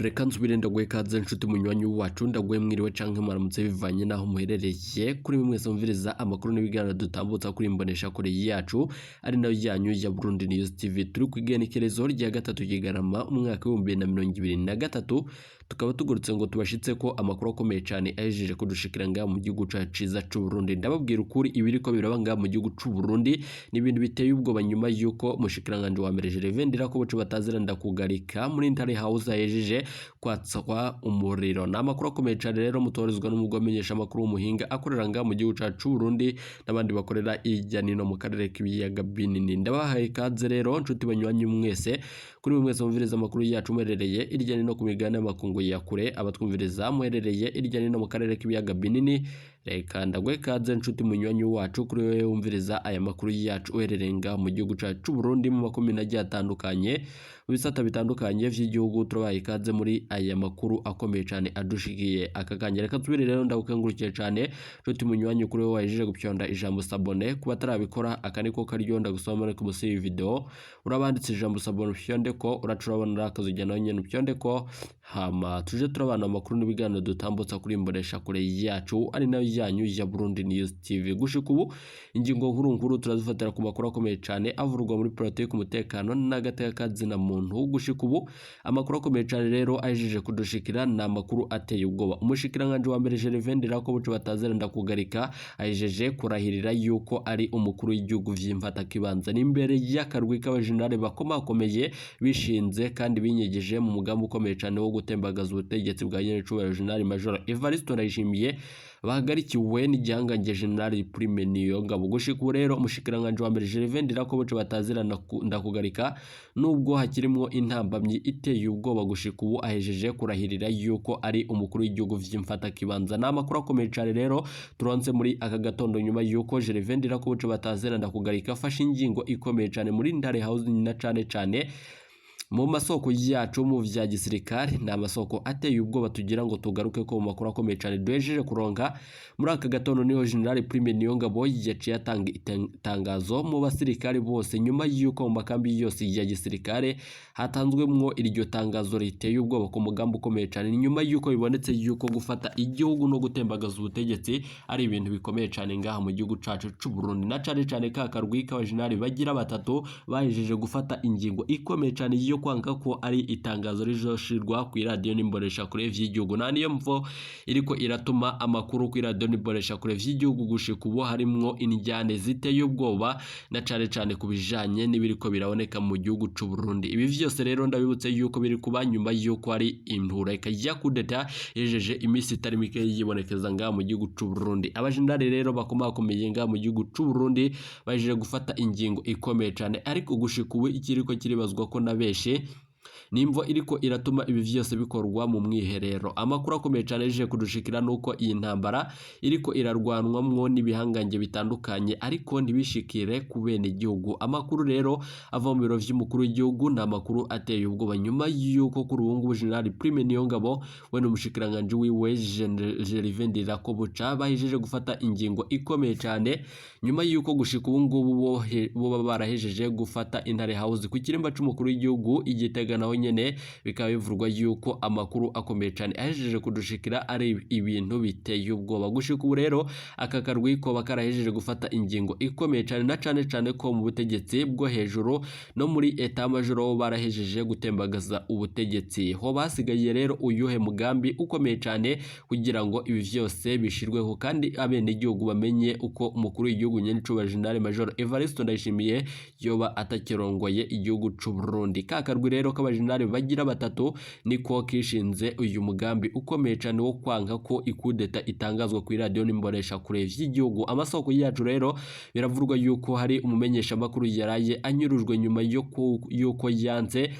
Reka nsubire ndaguhe ikaze, nshuti munywanyi wacu. Ndaguhe mwiriwe canke mwaramutse, bivanye n'aho muherereye. Kuri mwe mwese mumviriza amakuru n'ibiganiro dutambutsa kuri imbonesha kure yacu, ari nayo yanyu ya Burundi News TV. Turi ku igenekerezo rya 3 Kigarama, umwaka w'2023. Tukaba tugurutse ngo tubashitse ko amakuru akomeye cane ahejeje kudushikira ngaha mu gihugu cacu ciza c'u Burundi. Ndababwira ukuri, ibiriko biraba ngaha mu gihugu c'u Burundi ni ibintu biteye ubwoba, nyuma yuko mushikiranganje wa mbere Gervais Ndirakobuca batazira ndakugarika muri Ntare House ahejeje kwatswa umuriro. Ni amakuru akomeye cane rero mutorezwa n'umugwi amenyesha amakuru w'umuhinga akorera ngaha mu gihugu cacu c'u Burundi n'abandi bakorera hirya nino mu karere k'ibiyaga binini. Ndabahaye ikaze rero, nshuti banywanyi mwese, kuri mwe mwese mumviriza amakuru yacu muherereye hirya nino ku migabane y'amakungu ya kure, abatwumviriza muherereye hirya nino mu karere k'ibiyaga binini. Reka ndaguhe ikaze, nshuti munywanyi wacu, kuri wewe wumviriza aya makuru yacu uherereye ngaha mu gihugu cacu c'u Burundi, mu makomine agiye atandukanye, mu bisata bitandukanye vy'igihugu. Turabahaye ikaze muri aya makuru akomeye cane adushikiye aka kanya. Reka nsubire rero ndagukengurukiye cane, nshuti munywanyi, kuri wewe wahejeje gupyonda ijambo "s'abonner". Kuba atarabikora, aka niko karyo ndagusaba muri ku musi y'iyi video urabanditse ijambo "s'abonner", upyonde ko uraca urabona akazujya nawe nyene upyonde ko, hama tuje turabana amakuru n'ibiganiro dutambutsa kuri imbonesha kure yacu, ari nayo yanyu ya Burundi News TV. Gushika ubu, ingingo nkuru nkuru turazifatira ku makuru akomeye cane avurwa muri politiki, umutekano n'agateka kazina muntu. Gushika ubu, amakuru akomeye cane rero ahejeje kudushikira ni amakuru ateye ubwoba. Umushikiranganje wa mbere Gervais Ndirakobuca batazira ndakugarika ahejeje kurahirira yuko ari umukuru w'igihugu vy'imfatakibanza n'imbere y'akarwi k'abajenerali bakomakomeye bishinze kandi binyegeje mu mugambi ukomeye cane wo gutembagaza ubutegetsi bwa nyenicubahiro General Major Evariste Ndayishimiye, bahagarikiwe n'igihangange General Prime Niyongabo. Gushika ubu rero, umushikiranganje wa mbere Gervais Ndirakobuca batazira ndakugarika, nubwo hakirimwo intambamyi iteye ubwoba, gushika ubu ahejeje kurahirira yuko ari umukuru w'igihugu vy'imfatakibanza. Ni amakuru akomeye cane rero turonse muri aka gatondo, nyuma yuko Gervais Ndirakobuca batazira ndakugarika afashe ingingo ikomeye cane muri Ntare House, na cane cane mu masoko yacu mu vya gisirikare. Ni amasoko ateye ubwoba tugira ngo tugaruke ko mu makuru akomeye cane duhejeje kuronka muri aka gatondo. Niho General Prime Niyongabo yaciye atanga itangazo mu basirikare bose, nyuma y'uko mu makambi yose ya gisirikare hatanzwemwo iryo tangazo riteye ubwoba ku mugambi ukomeye cane, nyuma y'uko bibonetse yuko gufata igihugu no gutembagaza ubutegetsi ari ibintu bikomeye cane ngaha mu gihugu cacu c'u Burundi, na cane cane ka karwi k'abajenerali bagira batatu bahejeje gufata ingingo ikomeye cane yo kwanga ko ari itangazo rizoshirwa ku iradiyo n'imbonesha kure vy'igihugu. Na niyo mvo iriko iratuma amakuru ku iradiyo n'imbonesha kure vy'igihugu gushika ubu harimwo indyane ziteye ubwoba, na cane cane ku bijanye n'ibiriko biraboneka mu gihugu c'u Burundi. Ibi vyose rero ndabibutse yuko biri kuba nyuma yuko ari intureka ya kudeta yejeje iminsi itari mike yibonekeza ngaha mu gihugu c'u Burundi. Abajenerali rero bakomakomeye ngaha mu gihugu c'u Burundi bahejeje gufata ingingo ikomeye cane, ariko gushika ubu ikiriko kiribazwa ko na benshi nimvo iriko iratuma ibi vyose bikorwa mu mwiherero. Amakuru akomeye cane yaje kudushikira nuko iyi ntambara iriko irarwanwamwo n'ibihangange bitandukanye, ariko ntibishikire ku bene igihugu. Amakuru rero ava mu biro vy'umukuru w'igihugu ni amakuru ateye ubwoba, nyuma yuko kuri ubu ngubu General Prime Niyongabo we n'umushikiranganji wiwe Gervais Ndirakobuca bahejeje gufata ingingo ikomeye cane, nyuma yuko gushika ubu ngubu bo barahejeje gufata Intare House ku kirimba c'umukuru w'igihugu i Gitega. Naho nyene bikaba bivurwa yuko amakuru akomeye cane ahejeje kudushikira ari ibintu biteye ubwoba. Gushika ubu rero, aka karwi koba karahejeje gufata ingingo ikomeye cane, na cane cane ko mu butegetsi bwo hejuru no muri état-major bo barahejeje gutembagaza ubutegetsi. Ho basigaye rero uyuhe mugambi ukomeye cane kugira ngo ibi vyose bishirweho kandi abenegihugu bamenye uko umukuru w'igihugu nyenicubahiro General Major Evariste Ndayishimiye yoba atakirongoye igihugu c'u Burundi? Ka karwi rero k'abajenerali bagira batatu niko kishinze uyu mugambi ukomeye cane wo kwanka ko ikudeta itangazwa ku iradiyo n'imbonesha kure vy'igihugu. Amasoko yacu rero, biravurwa yuko hari umumenyeshamakuru yaraye anyurujwe nyuma yuko yanze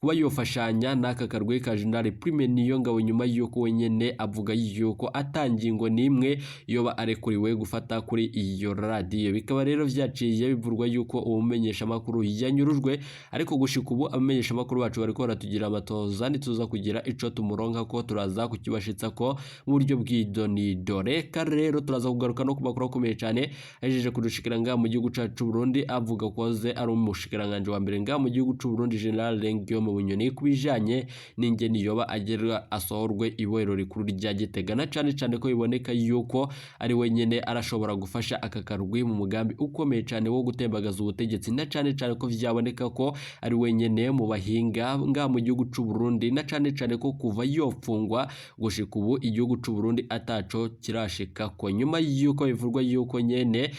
kuba yofashanya n'aka karwi ka General Prime Niyongabo, nyuma yuko wenyene avuga yuko atangingo n'imwe yoba arekuriwe gufata kuri iyo radiyo. Bikaba rero vyaciye bivurwa yuko uwo mumenyeshamakuru yanyurujwe, ariko gushika ubu abamenyeshamakuru bacu bariko baratugira amatoza. Ntituza kugira ico tumuronka ko turaza kukibashitsa ko mu buryo bw'idonido. Reka rero turaza kugaruka no ku makuru akomeye cane ahejeje kudushikira ngaha mu gihugu cacu c'u Burundi, avuga ko aze ari umushikiranganje wa mbere ngaha mu gihugu c'u Burundi, General Guillaume. Bunyoni kubijanye n'ingene yoba agera asohorwe ibohero rikuru rya Gitega, na cane cane ko biboneka yuko ari wenyene arashobora gufasha aka karwi mu mugambi ukomeye cane wo gutembagaza ubutegetsi, na cane cane ko vyaboneka ko ari wenyene mu bahinga nga mu gihugu c'u Burundi, na cane cane ko kuva yopfungwa gushika ubu igihugu c'u Burundi ataco kirashikako. Nyuma yuko bivurwa yuko nyene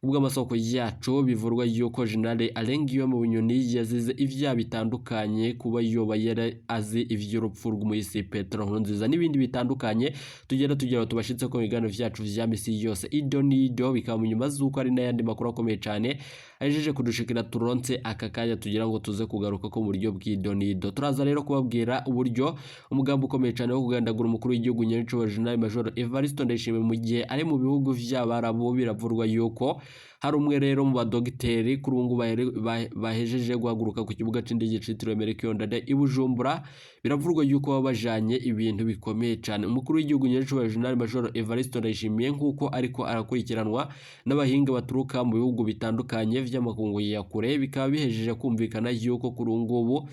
ubw'amasoko yacu bivurwa yuko General Alain Guillaume Bunyoni yazize ivyaha bitandukanye, kuba yoba yari azi ivy'urupfu rw'umuhisi Petero Nkurunziza n'ibindi bitandukanye tugenda tugira tubashitse ko ibiganiro vyacu vya misi yose ido n'ido. Bikaba mu nyuma z'uko ari n'ayandi makuru akomeye cane ahejeje kudushikira turonse aka kanya tugira ngo tuze kugaruka ko mu buryo bw'ido n'ido. Turaza rero kubabwira uburyo umugambi ukomeye cane wo kugandagura umukuru w'igihugu nyenicubahiro General Major Evariste Ndayishimiye mu gihe ari mu bihugu vy'Abarabu, biravurwa yuko hari umwe rero mu badogiteri kuri ubu ngubu bahejeje guhaguruka ku kibuga c'indege citiriwe Melchior Ndadaye i Bujumbura. Biravurwa yuko baba bajanye ibintu bikomeye cane. Umukuru w'igihugu nyenicubahiro General Major Evariste Ndayishimiye nk'uko ariko arakurikiranwa n'abahinga baturuka mu bihugu bitandukanye vy'amakungu ya kure, bikaba bihejeje kumvikana yuko kuri ubu ngubu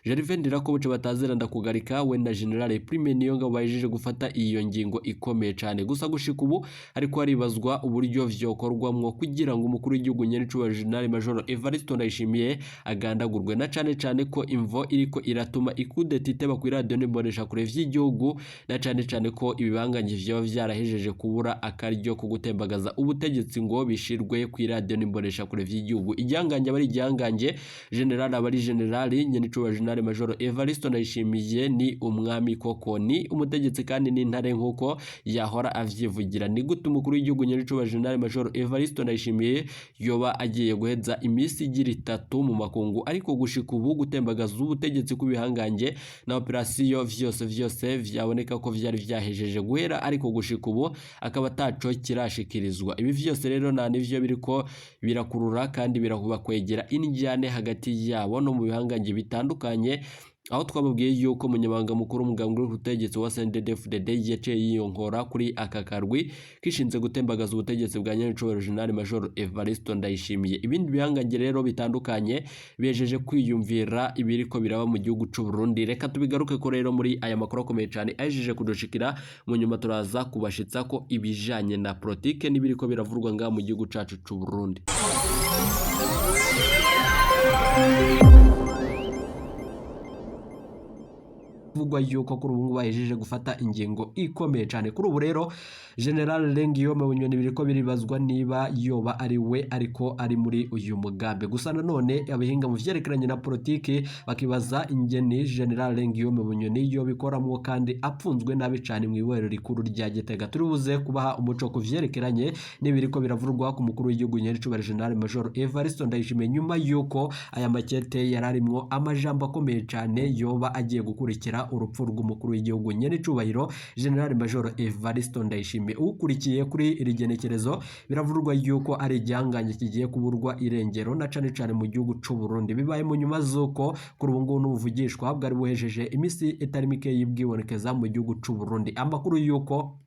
Gervais Ndirakobuca batazira ndakugarika we na General Prime Niyongabo bahejeje gufata iyo ngingo ikomeye cane. Gusa gushika ubu ariko haribazwa uburyo vyokorwamwo kugira ngo umukuru w'igihugu nyenicubahiro General Major Evariste Ndayishimiye agandagurwe, na cane cane ko imvo iriko iratuma ikudeta iteba kw'iradiyo n'imboneshakure vy'igihugu, na cane cane ko ibibanganyi vyoba vyarahejeje kubura akaryo ko gutembagaza ubutegetsi ngo bishirwe kw'iradiyo n'imboneshakure vy'igihugu. Igihangange aba ari igihangange, General aba ari General, nyenicubahiro General Major Evariste Ndayishimiye ni umwami koko, ni umutegetsi kandi ni intare nkuko yahora avyivugira. Ni gute umukuru w'igihugu nyenicubahiro General Major Evariste Ndayishimiye yoba agiye guheza iminsi igira itatu mu makungu, ariko gushika ubu gutembagaza ubutegetsi kw'ibihangange na operasiyo vyose vyose vyaboneka ko vyari vyahejeje guhera, ariko gushika ubu akaba ataco kirashikirizwa. Ibi vyose rero nta nivyo biriko birakurura kandi birakubakwegera indyane hagati yabo no mu bihangange bitandukanye, aho twababwiye yuko umunyamabanga mukuru w'umugambwe w'ubutegetsi wa CNDD-FDD yaciye yiyonkora kuri aka karwi kishinze gutembagaza ubutegetsi bwa nyenicubahiro General Major Evariste Ndayishimiye. Ibindi bihangange rero bitandukanye bihejeje kwiyumvira ibiriko biraba mu gihugu c'u Burundi. Reka tubigaruke ko rero muri aya makuru akomeye cane ahejeje kudushikira. Mu nyuma turaza kubashitsa ko ibijanye na politike n'ibiriko biravurwa ngaha mu gihugu cacu c'u Burundi. Bivugwa yuko kuri ubu ngubu bahejeje gufata ingingo ikomeye cyane. Kuri ubu rero General Alain Guillaume Bunyoni biriko biribazwa niba yoba ari we ariko ari muri uyu mugambi. Gusa nanone abahinga mu vyerekeranye na politiki bakibaza ingeni General Alain Guillaume Bunyoni yobikoramwo kandi apfunzwe nabi cyane mu ibohero rikuru rya Gitega. Turi buze kubaha umuco ku vyerekeranye n'ibiriko biravurwa ku mukuru w'igihugu nyenicubahiro General Major Evariste Ndayishimiye, nyuma yuko aya makete yararimwo amajambo akomeye cyane yoba agiye gukurikira urupfu rw'umukuru w'igihugu nyenicubahiro General Major Evariste Ndayishimiye. Ukurikiye kuri iri genekerezo biravurwa yuko ari igihangange kigiye kuburwa irengero na cane cane mu gihugu c'u Burundi. Bibaye mu nyuma z'uko kuri ubu ngubu n'ubuvugishwa bwari buhejeje iminsi itari mike y'ibwibonekeza mu gihugu c'u Burundi. Amakuru yuko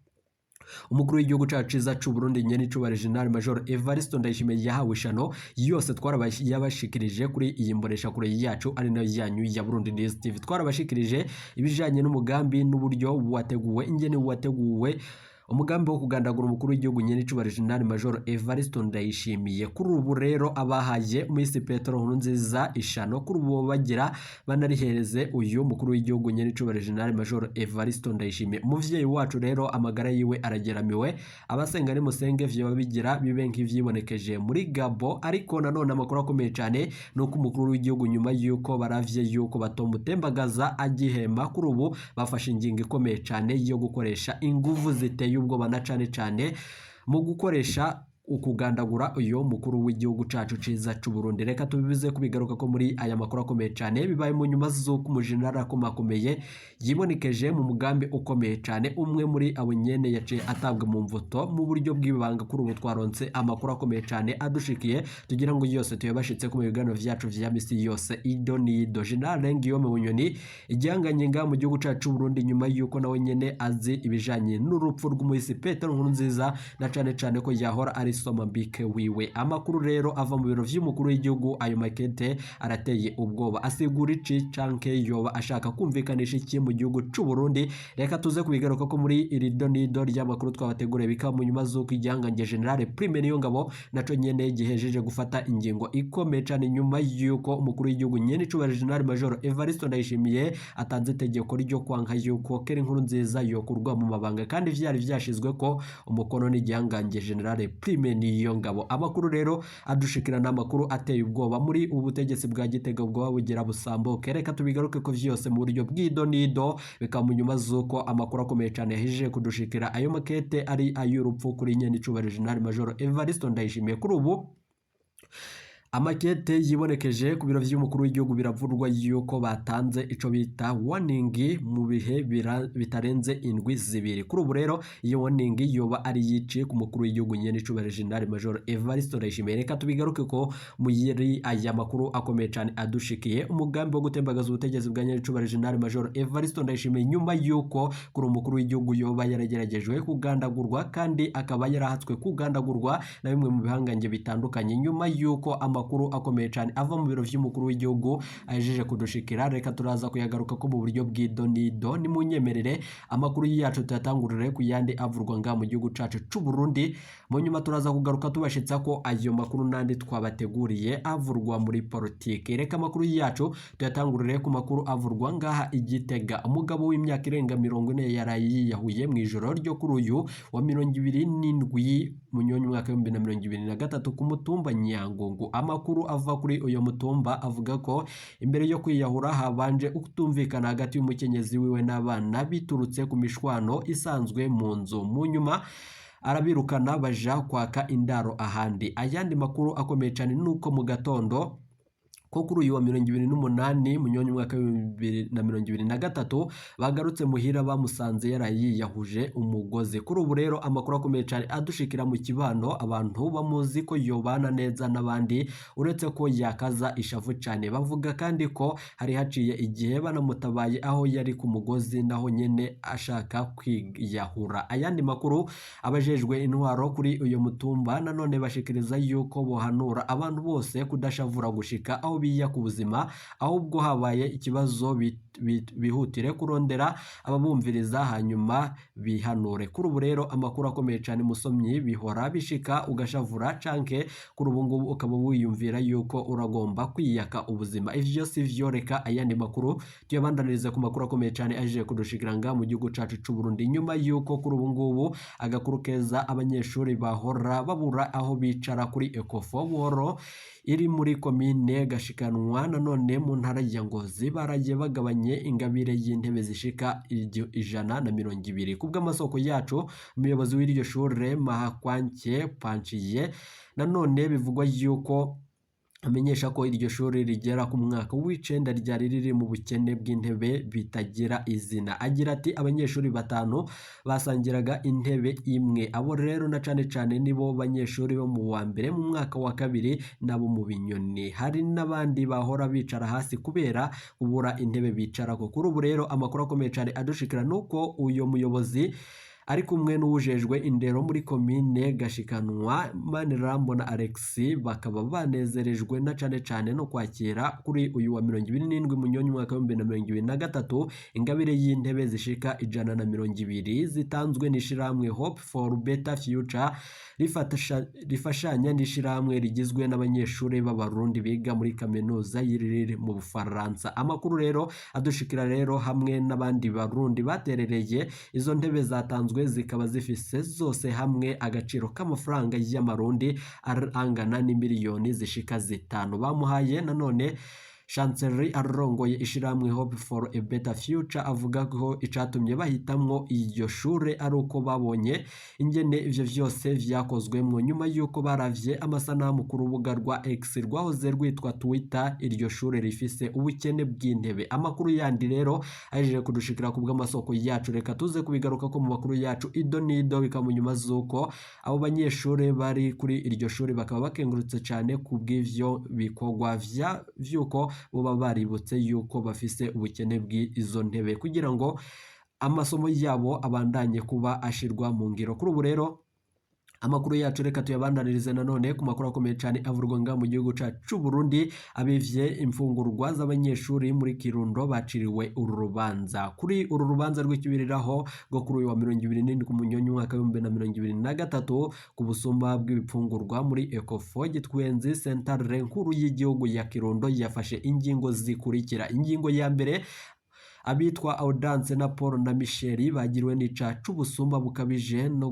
umukuru w'igihugu cacu ciza c'u Burundi nyenicubahiro General Major Evariste Ndayishimiye yahawe ishano yose twarabashikirije kuri iyi mboneshakure yacu ari nayo yanyu ya Burundi News TV. Twarabashikirije ibijanye n'umugambi n'uburyo wateguwe, ingene wateguwe umugambi wo kugandagura umukuru w'igihugu nyenicubahiro General Major Evariste Ndayishimiye. Kuri ubu rero abahaye Miss Petero Nkurunziza ishano kuri ubu bagira banarihereze uyu mukuru w'igihugu nyenicubahiro General Major Evariste Ndayishimiye. Umuvyeyi wacu rero amagara yiwe arageramiwe, abasenga nimusenge vyoba bigira bibe nk'ivyibonekeje muri Gabo. Ariko nanone amakuru akomeye cyane ni uko umukuru w'igihugu nyuma yuko baravye yuko batomutembagaza agihemba, kuri ubu bafashe ingingo ikomeye cyane yo gukoresha inguvu ziteye ubwoba na cane cane mu gukoresha ukugandagura uyu mukuru w'igihugu cacu ciza c'u Burundi. Reka tubibize kubigaruka ko muri aya makuru akomeye cane bibaye mu nyuma z'uko umujenerali akomakomeye yibonekeje mu mugambi ukomeye cane. Umwe muri abo nyene yaciye atabwa mu mvuto mu buryo bw'ibanga. Kuri ubu twaronse amakuru akomeye cane adushikiye tugira ngo yose tuyabashitse ku biganiro vyacu vya misi yose ido nido. General Alain Guillaume Bunyoni igihanganye ngaha mu gihugu cacu c'u Burundi nyuma yuko nawe nyene azi ibijanye n'urupfu rw'umuhisi Petero Nkurunziza na cane cane ko yahora ari Somambike wiwe. Amakuru rero ava mu biro vy'umukuru w'igihugu, ayo makete arateye ubwoba. Asigura ici canke yoba ashaka kumvikanisha iki mu gihugu c'u Burundi? Reka tuze kubigaruka ko muri iri donido ry'amakuru twabateguriye. Bikaba mu nyuma z'uko igihangange General Prime Niyongabo naco nyene gihejeje gufata ingingo ikomeye cane, nyuma y'uko umukuru w'igihugu nyene icubahiro General Major Evariste Ndayishimiye atanze itegeko ryo kwanka yuko Keri Nkurunziza yokurwa mu mabanga, kandi vyari vyashizwe ko umukono n'igihangange General Prime Niyongabo. Amakuru rero adushikirana amakuru ateye ubwoba muri ubu butegetsi bwa Gitega bwoba bugira busambuke. Reka tubigaruke ko vyose mu buryo bw'idonido. Bikaba mu nyuma z'uko amakuru akomeye cane yahejeje kudushikira, ayo makete ari ay'urupfu kuri nyene icubahiro General Major Evariste Ndayishimiye. Kuri ubu amakete yibonekeje ku biro vy'umukuru w'igihugu, biravurwa yuko batanze ico bita warning mu bihe bitarenze indwi 2. Kuri ubu rero iyo warning yoba ari yiciye ku mukuru w'igihugu nyene icubahiro General Major Evariste Ndayishimiye. Reka tubigaruke ko muri aya makuru akomeye cane adushikiye, umugambi wo gutembagaza ubutegetsi bwa nyene icubahiro General Major Evariste Ndayishimiye, nyuma yuko kuri umukuru w'igihugu yoba yarageragejwe kugandagurwa, kandi akaba yarahatswe kugandagurwa na bimwe mu bihangange bitandukanye, nyuma yuko amakuru akomeye cyane ava mu biro vy'umukuru w'igihugu ahejeje kudushikira. Reka turaza kuyagaruka ko mu buryo bw'idonido. Nimunyemerere amakuru yacu tuyatangurire ku yandi avurwa nga mu gihugu cacu c'u Burundi. Mu nyuma turaza kugaruka tubashitsa ko ayo makuru nandi twabateguriye avurwa muri politike. Reka amakuru yacu tuyatangurire ku makuru avurwa ngaha i Gitega. Umugabo w'imyaka irenga 40 yaraye yiyahuye mu ijoro ryo kuri uyu wa 27 Munyonyo umwaka w'2023 ku mutumba Nyangungu. Amakuru ava kuri uyu mutumba avuga ko imbere yo kwiyahura habanje kutumvikana hagati y'umukenyezi wiwe n'abana, biturutse ku mishwano isanzwe mu nzu. Mu nyuma arabirukana baja kwaka indaro ahandi. Ayandi makuru akomeye cyane nuko mu gatondo ko kuri uyu wa 28 Munyonyo umwaka w'2023 bagarutse muhira bamusanze yaraye yiyahuje umugozi. Kuri ubu rero amakuru akomeye cyane adushikira mu kibano, abantu bamuzi ko yobana neza n'abandi, uretse ko yakaza ishavu cyane. Bavuga kandi ko hari haciye igihe banamutabaye aho yari ku mugozi, naho nyene ashaka kwiyahura. Ayandi makuru, abajejwe intwaro kuri uyu mutumba nanone bashikiriza yuko bohanura abantu bose kudashavura gushika aho biya ku buzima, ahubwo habaye ikibazo bihutire kurondera ababumviriza hanyuma bihanure. Kuri ubu rero amakuru akomeye cyane, musomyi, bihora bishika ugashavura canke kuri ubu ngubu ukaba wiyumvira yuko uragomba kwiyaka ubuzima. Ivyo si vyo. Reka ayandi makuru tuyabandanirize ku makuru akomeye cyane aje kudushikira nga mu gihugu cacu c'u Burundi, nyuma yuko kuri ubu ngubu agakuru keza, abanyeshuri bahora babura aho bicara kuri Ecofo Buhoro iri muri komine Gashikanwa nanone mu ntara ya Ngozi baraye bagabanye ingabire y'intebe zishika 120. Kubw'amasoko yacu, umuyobozi w'iryo shure Mahakwanke Panciye nanone bivugwa yuko amenyesha ko iryo shuri rigera ku mwaka w'icenda ryari riri mu bukene bw'intebe bitagira izina. Agira ati abanyeshuri batanu basangiraga intebe imwe, abo rero na cane cane nibo banyeshuri bo mu wa mbere, mu mwaka wa kabiri nabo mu binyoni. Hari n'abandi bahora bicara hasi kubera kubura intebe bicarako. Kuri ubu rero amakuru akomeye cane adushikira nuko uyo muyobozi ari kumwe n'uwujejwe indero muri komine Gashikanwa Manirambona Alex, bakaba banezerejwe na cane cane no kwakira kuri uyu wa 27 Munyonyo umwaka w'2023 ingabire y'intebe zishika 120 zitanzwe n'ishirahamwe Hope for Better Future rifashanya n'ishirahamwe rigizwe n'abanyeshuri b'Abarundi biga muri kaminuza y'Iriri mu Bufaransa. Amakuru rero adushikira rero hamwe n'abandi Barundi baterereye izo ntebe zatanzwe, zikaba zifise zose hamwe agaciro k'amafaranga y'amarundi angana n'imiliyoni zishika 5. Bamuhaye nanone Chancellerie arongoye ishirahamwe Hope for a Better Future avuga ko icatumye bahitamwo iryo shure ari uko babonye ingene ivyo vyose vyakozwemwo, nyuma yuko baravye amasanamu ku rubuga rwa X rwahoze rwitwa Twitter iryo shure rifise ubukene bw'intebe. Amakuru yandi rero ahejeje kudushikira ku bw'amasoko yacu, reka tuze kubigaruka ko mu makuru yacu ido nido. Bikaba mu nyuma z'uko abo banyeshure bari kuri iryo shure bakaba bakengurutse cane ku bw'ivyo bikorwa vy'uko boba baributse yuko bafise ubukene bw'izo ntebe kugira ngo amasomo yabo abandanye kuba ashirwa mu ngiro. Kuri ubu rero Amakuru yacu reka tuyabandanirize nanone ku makuru akomeye cyane avurwa nga mu gihugu cacu c'u Burundi. Abivye imfungurwa z'abanyeshuri muri Kirundo baciriwe uru rubanza. Kuri uru rubanza rw'ikibiriraho rwo kuri uyu wa 27 ku Munyonyo umwaka w'2023 ku busumba bw'ibipfungurwa muri Ecofo Gitwenzi, sentare nkuru y'igihugu ya Kirundo yafashe ingingo zikurikira. Ingingo ya mbere, abitwa Audance na Paul na Michel bagiriwe n'icaha c'ubusumba bukabije no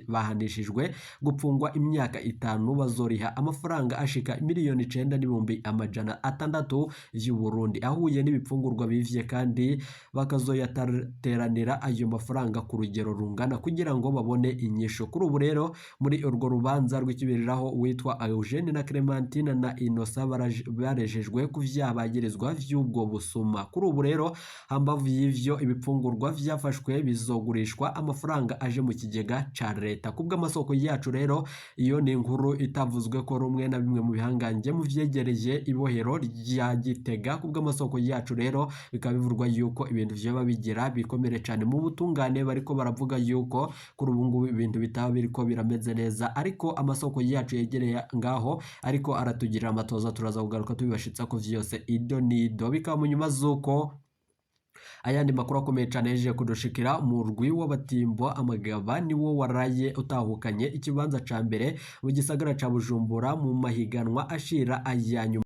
bahanishijwe gupfungwa imyaka 5, bazoriha amafaranga ashika 9,600,000 y'u Burundi ahuye n'ibipfungurwa bivye, kandi bakazoyateranira ayo mafaranga ku rugero rungana kugira ngo babone inyishu. Kuri ubu rero muri urwo rubanza rw'ikibiriraho, uwitwa Eugene na Clementine na Innocent barejejwe ku vyaha bagirizwa vy'ubwo busuma. Kuri ubu rero, hambavu y'ivyo, ibipfungurwa vyafashwe bizogurishwa amafaranga aje mu kigega ca leta. Kubw'amasoko yacu rero, iyo ni inkuru itavuzwe ko rumwe na bimwe mu bihangange mu vyegereye ibohero rya Gitega. Kubw'amasoko yacu rero, bikaba bivurwa yuko ibintu vyoba bigira bikomere cane mu butungane. Bariko baravuga yuko kuri ubu ngubu ibintu bitaba biriko birameze neza, ariko amasoko yacu yegereye ngaho ariko aratugirira amatoza, turaza kugaruka tubibashitsa ko vyose ido nido. Bikaba mu nyuma z'uko ayandi makuru akomeye cyane yaje kudushikira, umurwi w'abatimbo amagaba niwo waraye utahukanye ikibanza ca mbere mu gisagara ca Bujumbura mu mahiganwa ashira aya nyuma.